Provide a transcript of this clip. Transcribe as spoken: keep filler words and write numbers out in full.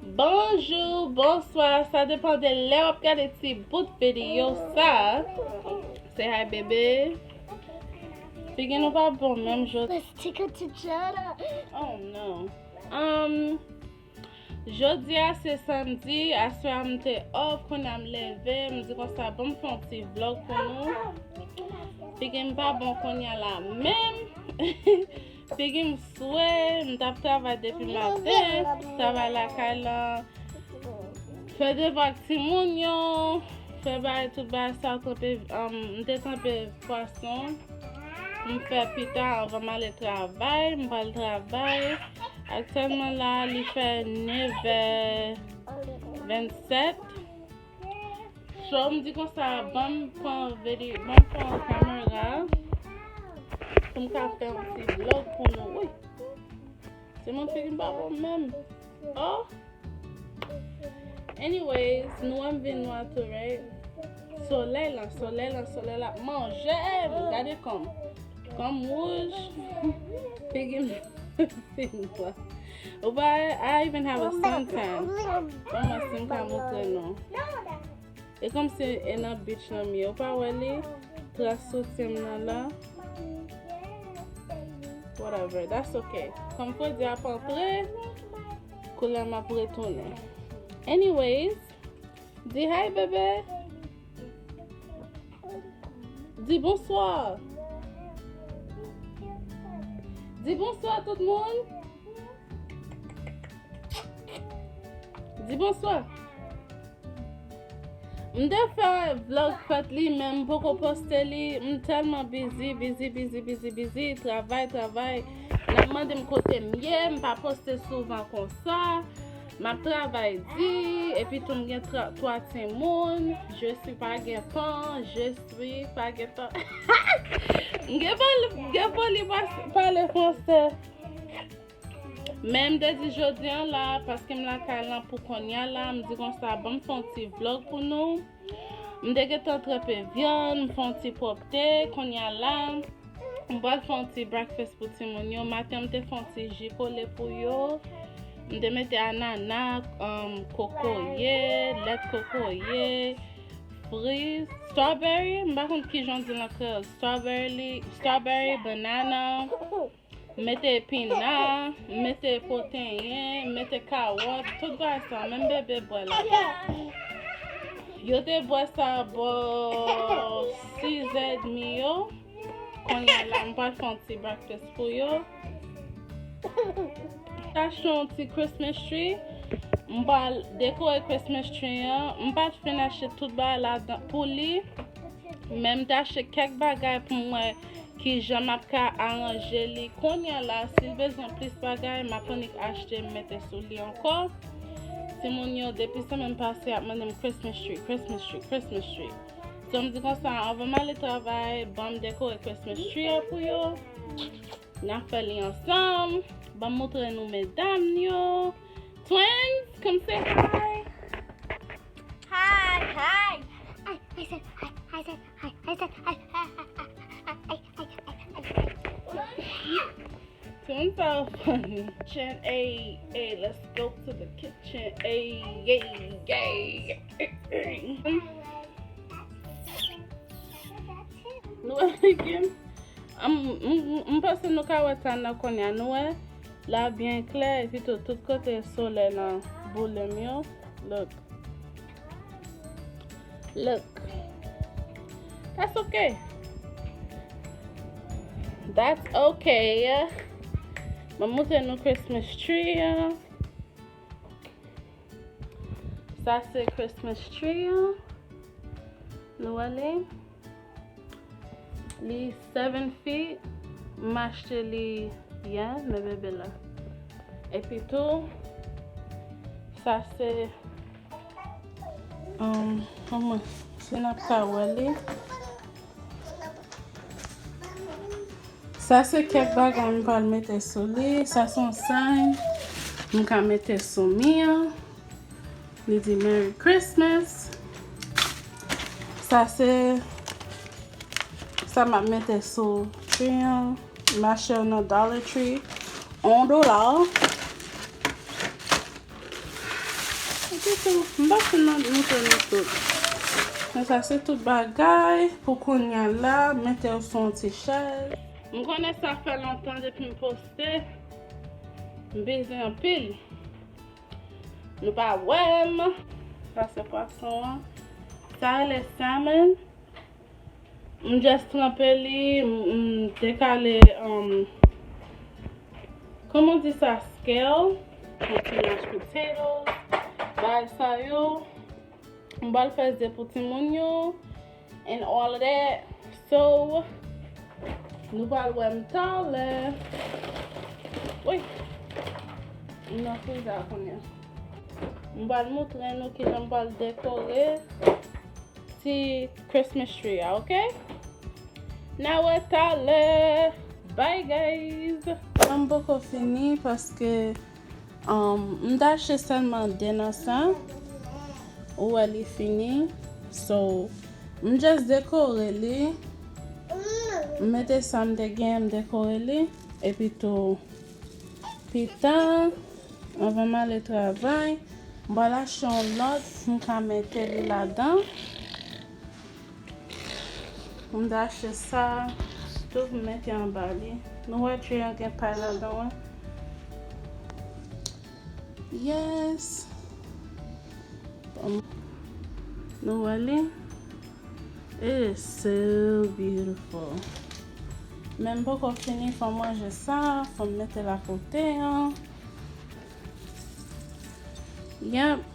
Bonjou, bonswa, sa depann de lè w ap gade ti bout videyo sa. Say hi, bebe. Figi nou pa bon menm jodi. Let's take a picture. Oh no. Um, jodi a se samdi, aswè a m te off, kounye a m leve, m di konsa, ban m fè yon ti vlog pou nou. Figi m pa bon kounye a la menm. Figi m swe, m t ap travay depi maten, travay lakay lan, fè devwa ak timoun yo, fè bagay, tout bagay sa, tranpe, um, m te tranpe pwason, m fè pita anvan m ale travay, m pral travay. Aktyèlman la, li fè nevè vennsèt. So, m di konsa, ban m pran vide-, ban m pran kamera pou m ka fè yon ti vlog pou nou. Wi. Timoun, figi m pa bon menm. Oh. Anyways, nou wè m vin nwa tou, right? Solèy lan, solèy lan, solèy la ap manje m. Gade kòm. Kòm wouj. Figi m vin nwa. Ou pa, I even have a suntan. Ban m wè si m ka montre nou. E kòmsi e nan beach lan m ye. Ou pa wè li? Tras soutyen m nan la. Whatever, that's okay. Kòm fredi ap antre, koulè m ap retounen. Anyways, di hi, bebe. Di bonswa. Di bonswa, tout moun. Di bonswa. M te fè vlog fèt li, men m poko poste li. M tèlman bizi, bizi, bizi, bizi, bizi. Travay, travay. N ap mande m kote m ye, m pa poste souvan konsa. M ap travay di, epi tou m gen tra-, twa timoun. Je suis pa gen tan, je suis pa gen tan. M gen pale, m gen foli pa-, pale franse. Men m te di jodi an la, paske m lakay lan pou kounye a la, m di konsa, ban m fè yon ti vlog pou nou. M te gentan tranpe vyann, m fè yon ti pwòpte, kounye a la, m pral fè yon ti breakfast pou timoun yo. Maten, m te fè yon ti ji kole pou yo. M te mete anana, um, kokoye, lèt kokoye, friz, strawberry, m pa konn kijan w di l an kreyòl, strawberry, strawberry, banana. M mete epina, m mete pwoteyen, m mete kawòt, tout bagay sa, menm bebe bwè la. Yo te bwè sa bò sis è edmi yo. Kounye a la, m pral fè yon ti breakfast pou yo. M te achte yon ti Christmas tree. M pral dekore Christmas tree an. M pa t fin achte tout bagay ladan pou li. Men m te achte kèk bagay pou m wè kijan m ap ka aranje li. Kounye a la, si l bezwen plis bagay, m ap annik achte, m mete sou li ankò. Timoun yo, depi semèn pase, y ap mande m Christmas tree, Christmas tree, Christmas tree. So, m di konsa, anvan m ale travay, ban m dekore Christmas tree a pou yo. N a fè li ansanm. Ban m montre nou medam yo. Twins, come say hi. Hi, hi. I, I said hi, I said hi, I said hi, hi, hi, hi, hi, hi, hi, hi, hi, hi, hi, hi, hi. Twins are funny. Kitchen, ay, ay, let's go to the kitchen. Ay, ay, ay. Nou wè legume. M, m, m panse nou ka wè tan nan kounye a. Nou wè, la byen klè, epi tou, tout kote solèy lan boule m yo. Look. Look. That's okay. That's okay. Mwen montre nou Christmas tree an. Sa se Christmas tree an. Nou wè li? Li seven feet. M achte li yè, men bebe la. Epi tou, sa se, um, kòman, si n ap ka wè li. Sa se kèk bagay m pral mete sou li. Sa se yon sign m ka mete sou mi an. Li di Merry Christmas. Sa se sa m ap mete sou tree an. M achte yo nan Dollar Tree. Yon dola. Se tou, m pa fin moutre nou tout. Men sa se tout bagay pou kounye a la, mete yo sou yon ti chèz. M konnen sa fè lontan depi m poste. M bizi anpil. Nou pa wè m. Sa se pwason an. Sa rele salmon. M just tranpe li, m, m dekale, um, kòman di sa, scale, yon ti mashed potatoes, bagay sa yo. M pral fè ze pou timoun yo, and all of that. So, nou pral wè m talè. Wi. M nan friza kounye a. M pral moutre nou kijan m pral dekore ti Christmas tree a, oke? N a wè talè. Bye, guys. M poko fini paske, um, m t achte sèlman de nan sa. Ou wè li fini. So, m just dekore li. M mete sa m te gen, m dekore li. Epi tou, pita, anvan m ale travay, m pral achte yon lòt pou m ka mete li ladan. M ta achte sa tou pou m mete anba li. Nou wè tree an gen pay ladan, wi. Yes. Nou wè li? It is so beautiful. Men m poko fini, fò m ranje sa, fò m mete l akote an. Yep.